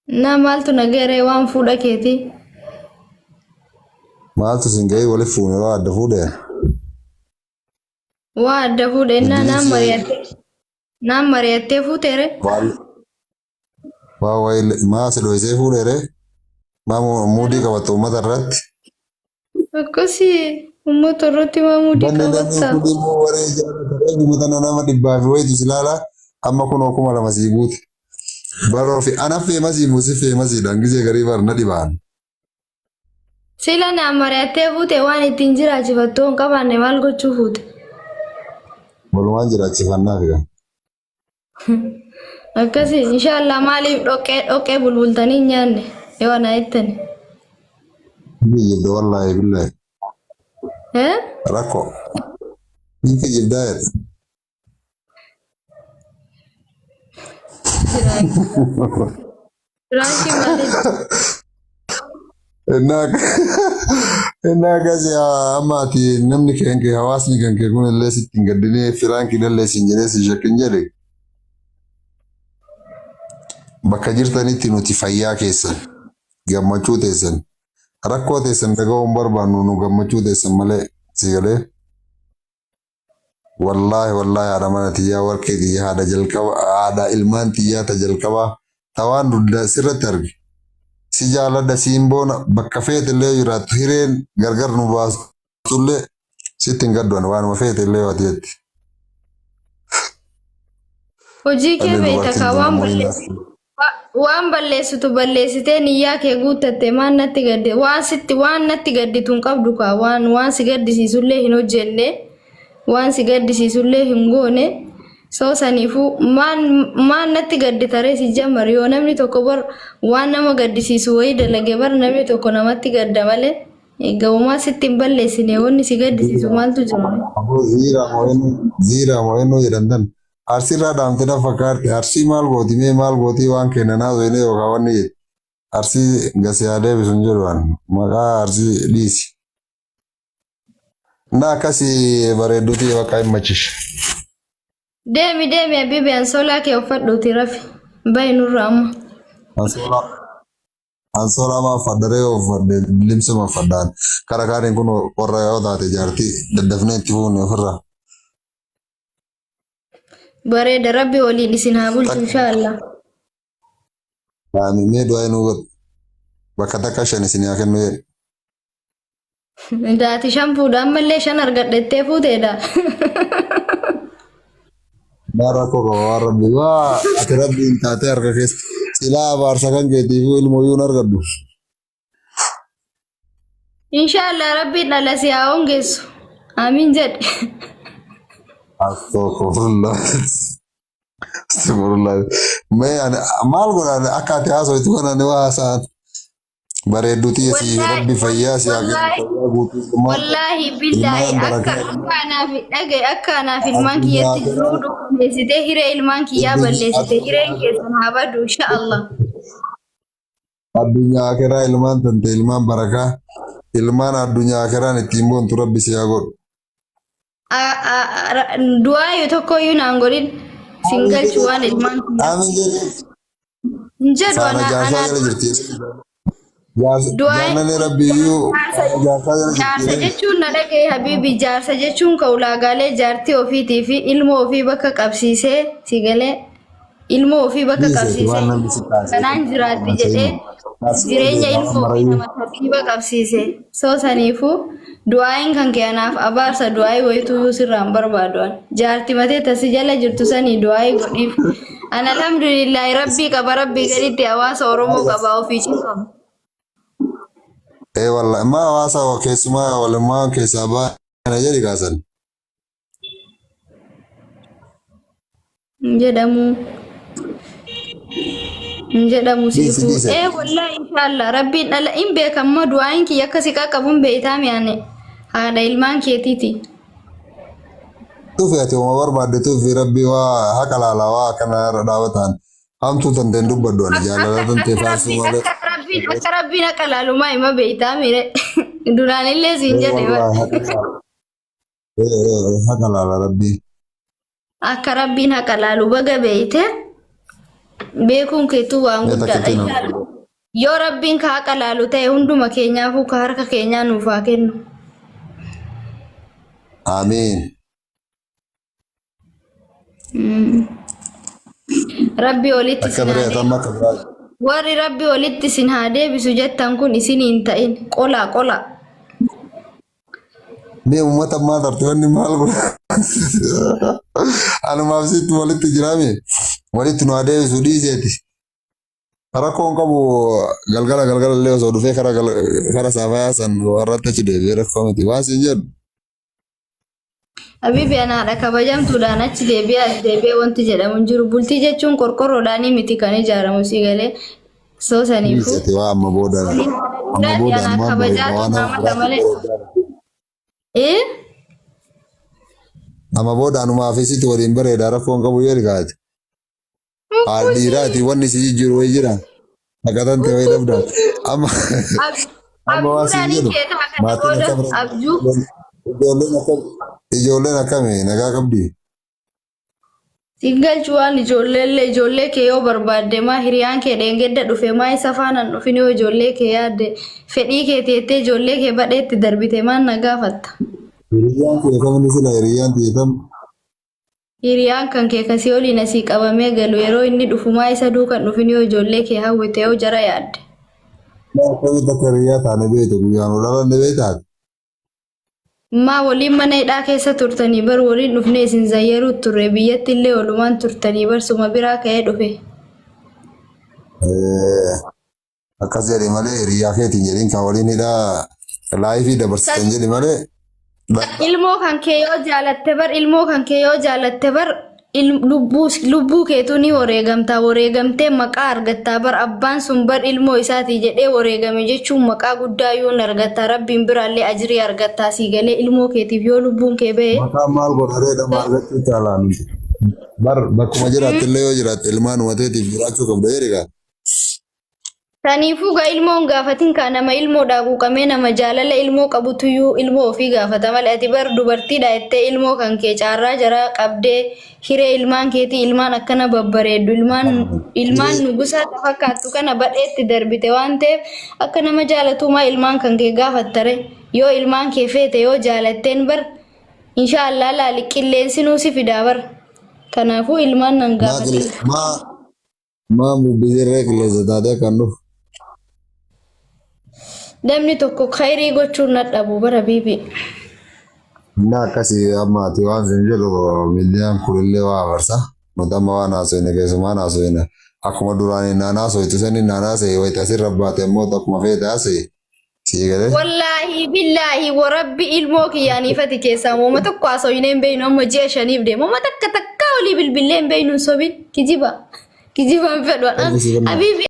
Na maaltu na geeree waan fuudha keetii? Maaltu sin ga'ee waliif fuune waa adda fuudhee? Waa adda fuudhe innaa naan Jidduutti mari'attee naan mari'attee fuuteere. waan waa wayi maa si dhoysee fuudheere? Maa muudii qabatta uummata irratti? Akkasii uummata irratti maa muudii Banne namni qabatta? kun immoo waree jaalata uummata nama dhibbaa fi wayitu si ilaala amma kunoo 2000 sii guute. Baroo fi ana feemasii musi feemasiidhaan gisee garii bar na dhibaan. Sila naan mari'attee fuute waan ittiin jiraachifattu hin qabaanne maal gochuu fuute? Walumaan jiraachifannaa fi kan. Akkasii inshaallah maaliif dhoqqee dhoqqee bulbultanii hin nyaanne yoo ana jettani. Ni kijibda wallaahi billahi. Eh? Rakkoo. Ni kijibdaa jedha. Piraankii maaliif? Innaa akkasii amma ati namni keenkee hawaasni kan kee kun illee sitti hin gaddinee firaankii illee siin jedhee si shakkin jedhe bakka jirtanitti nuti fayyaa keessan gammachuu teessan rakkoo teessan dhaga'uu hin barbaannu nu gammachuu teessan malee si galee. Wallaahi wallaahi haadha mana tiyyaa warqee tiyya haadha jalqaba haadha ilmaan tiyyaa ta jalqabaa ta waan dudda sirratti arge si jaaladha siin boona bakka feete illee yoo jiraattu hireen gargar nu baastullee sitti hin gaddu ani waanuma feete illee yoo ati jette. Hojii kee Ani beekta dubartiin kaa tun waan ammoo balleessi waan balleessitu balleessitee niyyaa kee guuttatte maan natti gaddi waan sitti waan natti gadditu hin qabdu kaa waan waan si gaddisiisullee hin hojjenne waan si gaddisiisullee hin goone soo saniifuu maan maan natti gadditaree si jammar yoo namni tokko bar waan nama gaddisiisu wayii dalage bar namni tokko namatti gadda malee ga'umaa sitti hin balleessine wanni si gaddisiisu maaltu jira? Aboo ziiraa moo'ennoo ziiraa moo'ennoo jedhan tan Arsiirraa dhaamte na fakkaatti. Arsii maal gooti mee maal gootii waan kenna naa seenee yookaan wanni jedhe. Arsii gasi haa deebisu hin jedhu an. Maqaa arsii dhiisi. Na akkasi bareedduuti bakka hin machishe. Deemi deemi Abibi ansoolaa kee uffadhuuti rafi. Bahi nurra amma. Ansoolaa ansoolaa maa uffadha ree uffadhe limsuma uffadhaan. Kara kaaniin kun qorra yoo taate jaartii daddafnee itti fuune ofirraa. Bareeda rabbi waliin isin haa bulchu inshaallah. Aamiin mee du'aa inuu godhu. Bakka takka shan isin haa kennu jedhe. Daati shan fuudha ammallee shan argadhettee fuuteedha. Maa rakkoo qaba waan rabbi waa ati rabbiin taatee harka keessa silaa abaarsa kan keetiifuu ilmoyyuu hin argadhu. Inshaallah rabbiin dhala si haa hongeessu. Amiin jedhe. Astaghfirullah. Astaghfirullah. Mee ani maal godhaan akka ati haasoftu kana ani waa haasa'an. Bareedduu tiyya si rabbi fayyaa si haa kennu fayyaa guutuu ilmaan Wallaahi billaahi ilmaan akka barakaa akka anaaf dhagaye akka anaaf ilmaan addunyaa kiyyatti jiruu dukkaneessitee hiree ilmaan kiyyaa balleessite hireen keessan haa badu inshaallah. Addunyaa akiraa ilmaan tante ilmaan barakaa ilmaan addunyaa akiraan ittiin boontu rabbi si haa godhu. Du'aayu tokkoyyuu naan godhin sin galchu waan ilmaan kiyyaa. Aamin jedhi. Hin jedhu Faana ana jaarsaa ana jala jirti. Du'aa Jaarnanee rabbi iyyuu jaarsa faana jaarsaa jala jaarsa jirti. jechuun na dhagaye habiibi jaarsa jechuun ka ulaagaalee jaartii ofiitii fi ilmoo ofii bakka qabsiisee si galee ilmoo ofii bakka Dhiiseeti qabsiisee waan namni si taasise. kanaan jiraatti jedhee jireenya Waan ilmoo ofii marayyuu. nama tartiiba qabsiise soo saniifuu du'aayin kan kee anaaf abaarsa du'aayii wayituyyuu sirraa hin barbaadu an jaarti matee tasi jala jirtu sanii du'aayii godhiif an alhamdulillaahi rabbii qaba rabbii gaditti hawaasa oromoo qaba ofii cinqamu. Ee wallahi maa hawaasa keessumaa walumaa keessaa baana jedhi kaasan. Hin jedhamu. Hin jedhamu Dhiisi siifuu. dhiise. Ee wallahi inshaallah rabbiin dhala hin beekamma du'aayin kiyya akka si qaqqabu hin beektaa mi'aane haadha ilmaan keetiiti. Tufi ati uma barbaadde tufi rabbi waa haqa laala waa akkana irra dhaabataan hamtuu tante hin dubbadhu ani jaalala tante Akka faarsuu rabbiin malee. akka rabbiin akka rabbiin haqa laalu maa hima beektaa miire. Duraan illee siin Ee jedhe bar. wallahi haqa laala. Ee ee ee, haqa laala rabbi. Akka rabbiin haqa laalu baga beeyte. Beekuun keetuu waan Mee guddaadha. takkitti nama. Inshallah. Yoo Rabbiin ka haqa laalu ta'e hunduma keenyaafuu ka harka keenyaa nuuf haa kennu. Amiin. Rabbi olitti Akka isin haa biree deebisu. amma akka biraa. Warri Rabbi olitti isin haa deebisu jettan kun isin hin ta'in. Qola qola. Mee uummata ammaa tarte wanni maal godha? Anumaaf sitti walitti jiraame walitti nu adeemsisu dhiiseeti. Rakkoon qabu galgala galgala illee osoo dhufee kara kara saafayaa san warratti achi deebi'ee rakkoo miti. Waan siin jedhu Habibi anaadha kabajamtuudhaan achi deebi'ee as deebi'ee wanti jedhamu hin jiru. Bultii jechuun qorqorroodhaanii miti kan ijaaramu si galee. Soo saniifuu. dhiiseeti waa amma booda amma booda Anaa ammaan kabajaa bareeda waan tuqaa mata malee. Eh? Amma booda anumaa fi sitti waliin bareeda rakkoon qabu jedhi kaati. Haadha dhiiraati wanni si jijjiiru wayii jira. Dhaqatan ta'e wayii dhabda. Amma amma waan siin Abjuudhaan jedhu kee ta'a kana maatiin booda akkam abjuu. ijoolleen akkam ijoolleen akkami nagaa qabdi. Siin galchu waan ijoolleellee ijoollee kee yoo barbaadde maa hiriyaan kee dheengedda dhufe maa isa faanaan dhufin yoo ijoollee kee yaadde fedhii kee teettee ijoollee kee badheetti darbite maan na gaafatta. Hiriyyaan kee kamni sila hiriyyaan kee kam Hiriyaan kan kee kasii oliin asii qabamee galu yeroo inni dhufu maa isa duukan dhufin yoo ijoollee kee hawwite yoo jara yaadde. Akkamitti akka hiriyyaa taane beektu guyyaan ol dhalanne beektaati. Maa waliin mana hidhaa keessa turtanii bar waliin dhufnee isin zayyaruu turre biyyatti illee walumaan turtanii bar suma biraa ka'ee dhufe. Akkas jedhi malee hiriyyaa keetiin jedhin kan waliin hidhaa laayifii dabarsitan jedhi malee. Ilmoo kan kee yoo jaalatte bar ilmoo kan kee yoo jaalatte bar lubbuu lubbuu keetuu ni wareegamtaa wareegamtee maqaa argattaa bar abbaan sun bar ilmoo isaatii jedhee wareegame jechuun maqaa guddaa yoon argattaa rabbiin biraallee ajirii argattaa sii galee ilmoo keetiif yoo lubbuun kee ba'e. Maqaan maal godharee dhama argachuu caalaa nuti. Bar bakkuma jiraatte illee yoo jiraatte ilmaan uummateetiif jiraachuu qabda jedhi kaa. Saniifuu gaa ilmoo hin gaafatin kaa nama ilmoodhaa quuqamee nama jaalala ilmoo qabutuyyuu ilmoo ofii gaafata malee ati bar dubartiidha jettee ilmoo kan kee caarraa jaraa qabdee hiree ilmaan keetii ilmaan akkana babbareeddu ilmaan ilmaan nugusaa ta fakkaattu kana badheetti darbite waan ta'eef akka nama jaalatuumaa ilmaan kan kee gaafattare yoo ilmaan kee feete yoo jaalatteen bar inshaallah laali qilleensinuu si fidaa bar kanaafuu ilmaan nan Maa gaafatin. maa Maa bubbisirree qilleensa taatee kan dhufu. Namni tokko khayrii gochuun na dhabu bara biibi. Inni akkasii amma ati waan sin jedhu miidiyaan kunillee waa afarsa. Nuti amma waan haasofne keessumaan haasofne. Akkuma duraan naan haasoftu sani naan haasa'e wayita asirra baate ammoo akkuma feete haasa'e. Sii galee. Wallaahi billaahi warabbi ilmoo kiyyaaniifati keessaa mooma tokko haasofnee hin beeknu amma ji'a shaniif deema. Mooma takka takkaa olii bilbillee hin beeknu hin sobin kijiba. Kijiba hin fedhu. Ergisi kennaa. Habiibi.